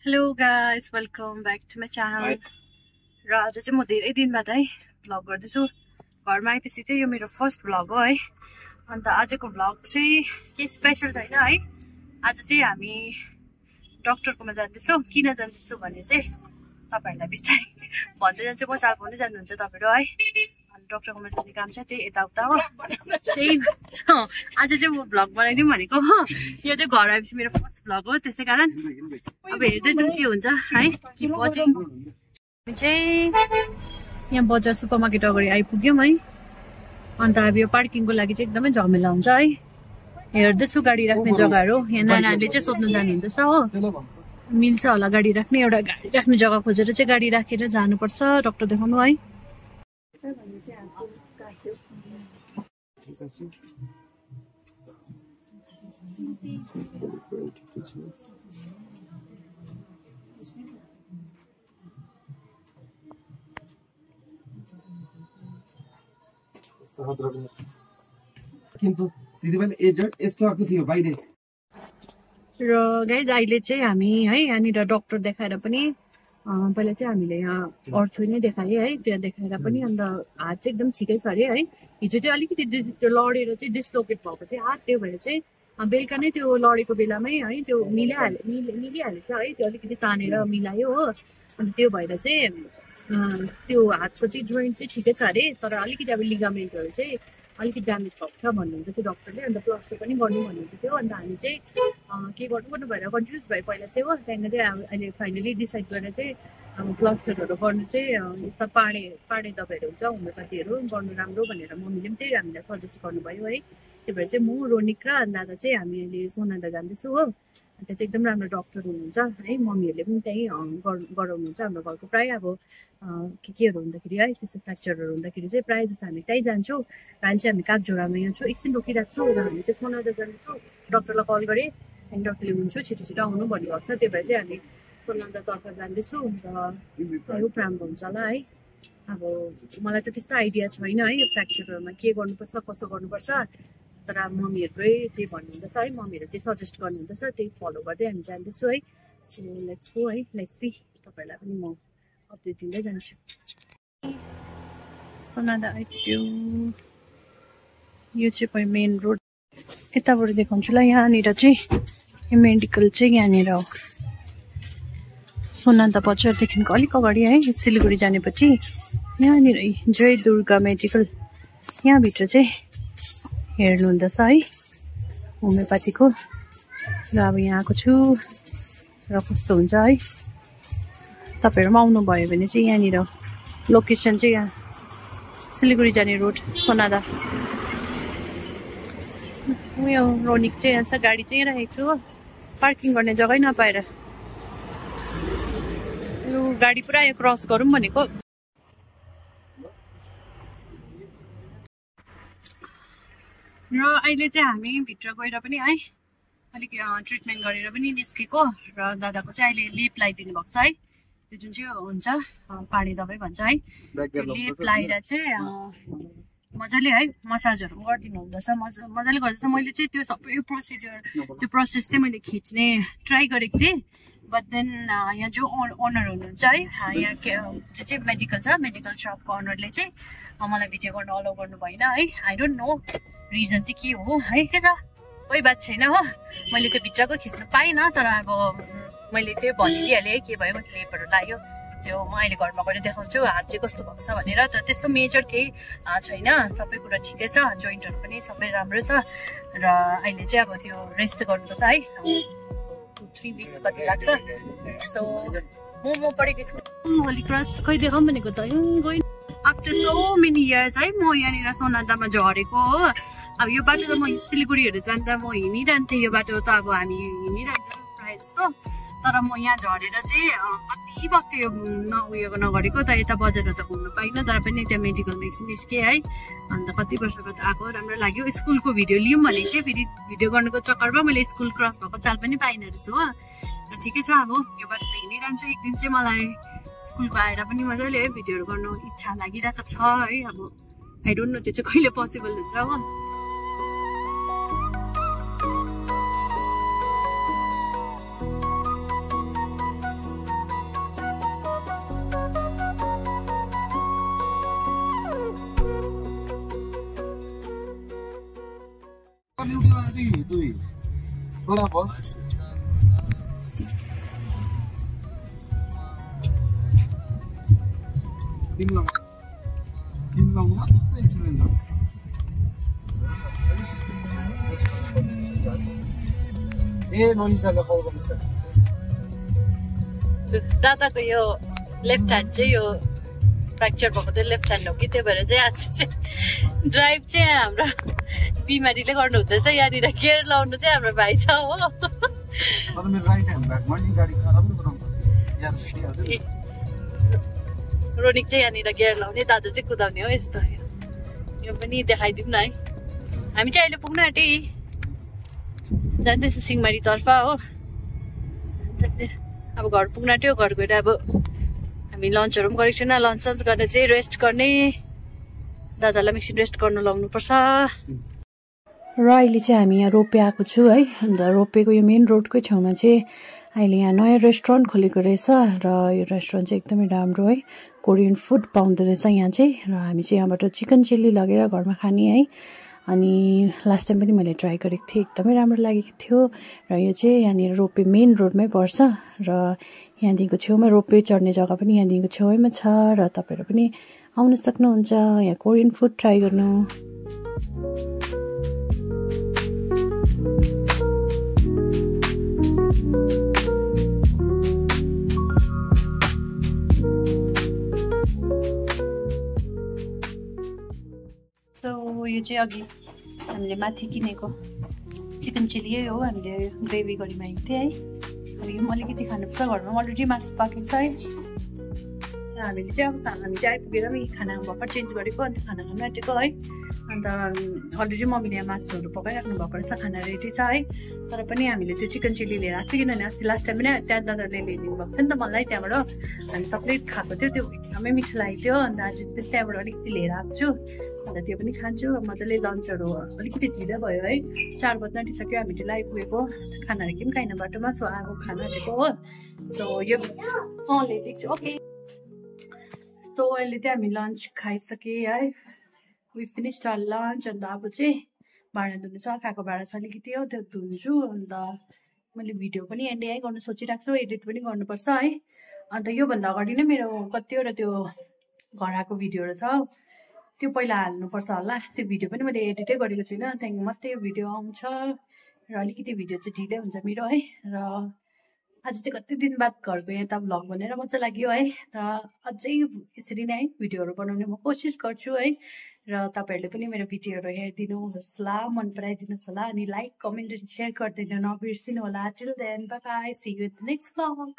Hello guys, welcome back to my channel. र आज चाहिँ म धेरै दिन बाद है भ्लग गर्दैछु। घरमा आएपछि चाहिँ यो मेरो फर्स्ट भ्लग हो है। अन्त आजको भ्लग चाहिँ के स्पेशल छैन है। आज चाहिँ हामी डक्टरकोमा जाँदैछौँ। किन जाँदैछु भने चाहिँ तपाईँहरूलाई बिस्तारै भन्दै जान्छु, म चाल पाउँदै जानुहुन्छ तपाईँहरू है। अनि डक्टरकोमा जाने काम छ, त्यही यताउता हो। त्यही आज चाहिँ म भ्लग बनाइदिउँ भनेको हो। यो चाहिँ घर आएपछि मेरो फर्स्ट भ्लग हो, त्यसै कारण अब हेर्दै जाउँ के हुन्छ है। चाहिँ यहाँ बजार सुपर मार्केट अगाडि आइपुग्यौँ है। अन्त अब यो पार्किङको लागि चाहिँ एकदमै झमेला हुन्छ है। हेर्दैछु गाडी राख्ने जग्गाहरू। यहाँ नानाहरूले चाहिँ सोध्नु जानुहुँदैछ हो, मिल्छ होला गाडी राख्ने। एउटा गाडी राख्ने जग्गा खोजेर चाहिँ गाडी राखेर जानुपर्छ डक्टर देखाउनु है। किन्तु दिदीबहिनी एजेन्ट यस्तो आएको थियो बाहिर। र गाइज अहिले चाहिँ हामी है यहाँनिर डक्टर देखाएर पनि पहिला चाहिँ हामीले यहाँ अर्थो नै देखाएँ है। त्यहाँ देखाएर पनि अन्त हात चाहिँ एकदम ठिकै छ अरे है। हिजो चाहिँ अलिकति लडेर चाहिँ डिस्लोकेट भएको थियो हात, त्यो भएर चाहिँ बेलुका नै त्यो लडेको बेलामै है त्यो मिलिहालेछ है। त्यो अलिकति तानेर मिलायो हो। अन्त त्यो भएर चाहिँ त्यो हातको चाहिँ जोइन्ट चाहिँ ठिकै छ अरे, तर अलिकति अब लिगामेन्टहरू चाहिँ अलिकति ड्यामेज भएको छ भन्नुहुन्छ त्यो डक्टरले। अन्त प्लास्टर पनि गर्नु भन्नुहुन्छ थियो। अन्त हामी चाहिँ के गर्नु भएर कन्फ्युज भयो पहिला चाहिँ हो। त्यहाँदेखि चाहिँ अहिले फाइनली डिसाइड गरेर चाहिँ प्लास्टरहरू गर्नु चाहिँ यस्ता पाडे दबाईहरू हुन्छ होमियोप्याथीहरू गर्नु राम्रो भनेर मम्मीले पनि त्यही हामीलाई सजेस्ट गर्नुभयो है। त्यही भएर चाहिँ म रोनिक र दादा चाहिँ हामी अहिले सोनादा जाँदैछु हो। त्यहाँ चाहिँ एकदम राम्रो डक्टर हुनुहुन्छ है। मम्मीहरूले पनि त्यहीँ गराउनुहुन्छ। हाम्रो घरको प्रायः अब केहरू हुँदाखेरि है त्यस्तो फ्र्याक्चरहरू हुँदाखेरि चाहिँ प्रायः जस्तो हामी त्यहीँ जान्छौँ। अहिले चाहिँ हामी कागझोडामा यहाँ छु, एकछिन रोकिरहेको छु र हामी चाहिँ सोनादा जान्छौँ। डक्टरलाई कल गरेँ अनि डक्टरले हुन्छु छिटो आउनु भन्नुभएको छ। त्यही भएर चाहिँ हामी सोनादातर्फ जाँदैछु र होप राम्रो हुन्छ होला है। अब मलाई त त्यस्तो आइडिया छैन है यो फ्र्याक्चरहरूमा के गर्नुपर्छ कसो गर्नुपर्छ, तर मम्मीहरूकै जे भन्नुहुँदैछ है, मम्मीहरू चाहिँ सजेस्ट गर्नुहुँदैछ त्यही फलो गर्दै हामी जाँदैछु है। सो लेट्स गो है, लेट्स सी। तपाईँहरूलाई पनि म अपडेट दिँदै जान्छु। सोनादा आइपुग्यो। यो चाहिँ मेन रोड यताबाट देखाउँछु ल। यहाँनिर चाहिँ यो मेडिकल चाहिँ यहाँनिर हो, सोनादा बजारदेखिको अलिक अगाडि है। सिलगढी जानेपछि यहाँनिर जय दुर्गा मेडिकल यहाँभित्र चाहिँ हेर्नुहुँदैछ है होमियोप्याथीको। र अब यहाँ आएको छु र कस्तो हुन्छ है। तपाईँहरू पनि आउनुभयो भने चाहिँ यहाँनिर लोकेसन चाहिँ यहाँ सिलगढी जाने रोड सोनादा। उयो रोनिक चाहिँ यहाँ छ, गाडी चाहिँ यहाँ राखेको छु हो, पार्किङ गर्ने जग्गै नपाएर। यो गाडी पुरा यो क्रस गरौँ भनेको। र अहिले चाहिँ हामी भित्र गएर पनि है अलिक ट्रिटमेन्ट गरेर पनि निस्केको। र दादाको चाहिँ अहिले लेप लगाइदिनु भएको छ है, त्यो जुन चाहिँ हुन्छ पानी दबाई भन्छ है। त्यो लेप लगाएर चाहिँ मजाले है मसाजहरू गरिदिनु हुँदैछ, मजाले गर्दैछ। मैले चाहिँ त्यो सबै त्यो प्रोसेस चाहिँ मैले खिच्ने ट्राई गरेको थिएँ। बट देन यहाँ जो ओनर हुनुहुन्छ है, यहाँ जो चाहिँ मेडिकल छ, मेडिकल सपको ओनरले चाहिँ मलाई भिडियो गर्न अलाउ गर्नु भएन है। आई डोन्ट नो रिजन चाहिँ के हो है। के छ कोही बात छैन हो, मैले त्यो भित्रको खिच्न पाइनँ, तर अब मैले त्यो भनिदिइहालेँ है के भयो। मैले लेपहरू लाग्यो, त्यो म अहिले घरमा गएर देखाउँछु हात चाहिँ कस्तो भएको छ भनेर। तर त्यस्तो मेजर केही छैन, सबै कुरा ठिकै छ, जोइन्टहरू पनि सबै राम्रो छ। र अहिले चाहिँ अब त्यो रेस्ट गर्नुपर्छ है, 3 weeks कति लाग्छ। सो म पढेको स्कुल होली क्रस खै देखाउँ भनेको त गइ आफ्टर सो मेनी इयर्स है म यहाँनिर सोनादामा झरेको हो। अब यो बाटो त म सिलगढीहरू जाँदा म हिँडिरहन्थेँ। यो बाटो त अब हामी हिँडिरहन्छौँ प्रायः जस्तो, तर म यहाँ झरेर चाहिँ कति वक्त यो उयो नगरेको त। यता बजारमा त घुम्नु पाइनँ, तर पनि त्यहाँ मेडिकलमा एकछिन निस्केँ है। अन्त कति वर्ष बाद आएको राम्रो लाग्यो। स्कुलको भिडियो लिउँ भनेको थिएँ, फेरि भिडियो गर्नुको चक्करमा मैले स्कुल क्रस भएको चाल पनि पाइनँ रहेछु हो। र ठिकै छ, अब यो बाटो त हिँडिरहन्छु। एक दिन चाहिँ मलाई स्कुलको आएर पनि मजाले है भिडियोहरू गर्नु इच्छा लागिरहेको छ है। अब आई डोन्ट नो त्यो चाहिँ कहिले पोसिबल हुन्छ हो। दुई थोड़ा बहुत तीन लाउनु मात्रै एक्सपिरियन्स ए मनिषाले कल गर्नु दादाको यो लेफ्ट ह्यान्ड चाहिँ यो फ्र्याक्चर भएको चाहिँ लेफ्ट ह्यान्ड हो कि त्यही भएर चाहिँ आज चाहिँ ड्राइभ चाहिँ हाम्रो बिमारीले गर्नु हुँदैछ यहाँनिर केयर लाउनु चाहिँ हाम्रो भाइ छ हो रोनिक चाहिँ यहाँनिर गियर लाउने दाजु चाहिँ कुदाउने हो यस्तो यो पनि देखाइदिउँ न है हामी चाहिँ अहिले पुग्न आँटे जाँदैछ सिंहमारीतर्फ हो अब घर पुग्न आँट्यो घर गएर अब हामी लन्चहरू पनि गरेको छैन लन्च सन्च गरेर चाहिँ रेस्ट गर्ने दादालाई एकछिन रेस्ट गर्नु लाउनुपर्छ र अहिले चाहिँ हामी यहाँ रोपे आएको छु है अन्त रोपेको यो मेन रोडकै छेउमा चाहिँ अहिले यहाँ नयाँ रेस्टुरेन्ट खोलेको रहेछ र यो रेस्टुरेन्ट चाहिँ एकदमै राम्रो है कोरियन फुड पाउँदो रहेछ यहाँ चाहिँ र हामी चाहिँ यहाँबाट चिकन चिल्ली लगेर घरमा खाने है अनि लास्ट टाइम पनि मैले ट्राई गरेको थिएँ एकदमै राम्रो लागेको थियो र यो चाहिँ यहाँनिर रोपे मेन रोडमै पर्छ र यहाँदेखिको छेउमा रोपे चढ्ने जग्गा पनि यहाँदेखिको छेउैमा छ र तपाईँहरू पनि आउन सक्नुहुन्छ यहाँ कोरियन फुड ट्राई गर्नु यो चाहिँ अघि हामीले माथि किनेको चिकन चिल्ली हो हामीले ग्रेभी गरी मागेको थियौँ है अब यो अलिकति खानुपर्छ घरमा अलरेडी मासु पाकेको छ है हामीले चाहिँ अब हामी चाहिँ आइपुगेर पनि खाना भर्खर चेन्ज गरेको अन्त खाना खानु आँटेको है अन्त अलरेडी मम्मीले यहाँ मासुहरू पकाइराख्नु भएको रहेछ खाना रेडी छ है तर पनि हामीले त्यो चिकन चिल्ली लिएर आएको थियो किनभने अस्ति लास्ट टाइम पनि त्यहाँ दादाले ल्याइदिनु भएको थियो नि त मलाई त्यहाँबाट हामी सबले खाएको थियो त्यो एकदमै मिठो लागेको थियो अन्त आज त्यहाँबाट अलिकति लिएर आएको छु अन्त त्यो पनि खान्छु मजाले लन्चहरू अलिकति ढिलो भयो है 4 बज्न आँटिसक्यो हामी ढिलो आइपुगेको खानाहरू के पनि खाइन बाटोमा सो आएको खाना आँटेको हो सो यो ल्याइदिएको छु ओके सो अहिले चाहिँ हामी लन्च खाइसकेँ है वी फिनिस्ड आवर लन्च अन्त अब चाहिँ भाँडा धुनु छ खाएको भाँडा छ अलिकति हो त्यो धुन्छु अन्त मैले भिडियो पनि एन्डै गर्नु सोचिरहेको छु एडिट पनि गर्नुपर्छ है अन्त योभन्दा अगाडि नै मेरो कतिवटा त्यो घर आएको भिडियोहरू छ त्यो पहिला हाल्नुपर्छ होला त्यो भिडियो पनि मैले एडिटै गरेको छुइनँ त्यहाँदेखि मात्रै यो भिडियो आउँछ र अलिकति भिडियो चाहिँ ढिलै हुन्छ मेरो है र आज चाहिँ कति दिन बाद घरको यता भ्लग भनेर मजा लाग्यो है र अझै यसरी नै है भिडियोहरू बनाउने म कोसिस गर्छु है र तपाईँहरूले पनि मेरो भिडियोहरू हेरिदिनु होला मन पराइदिनुहोस् होला अनि लाइक कमेन्ट र सेयर गरिदिनु नबिर्सिनु होला till then bye bye see you in the next vlog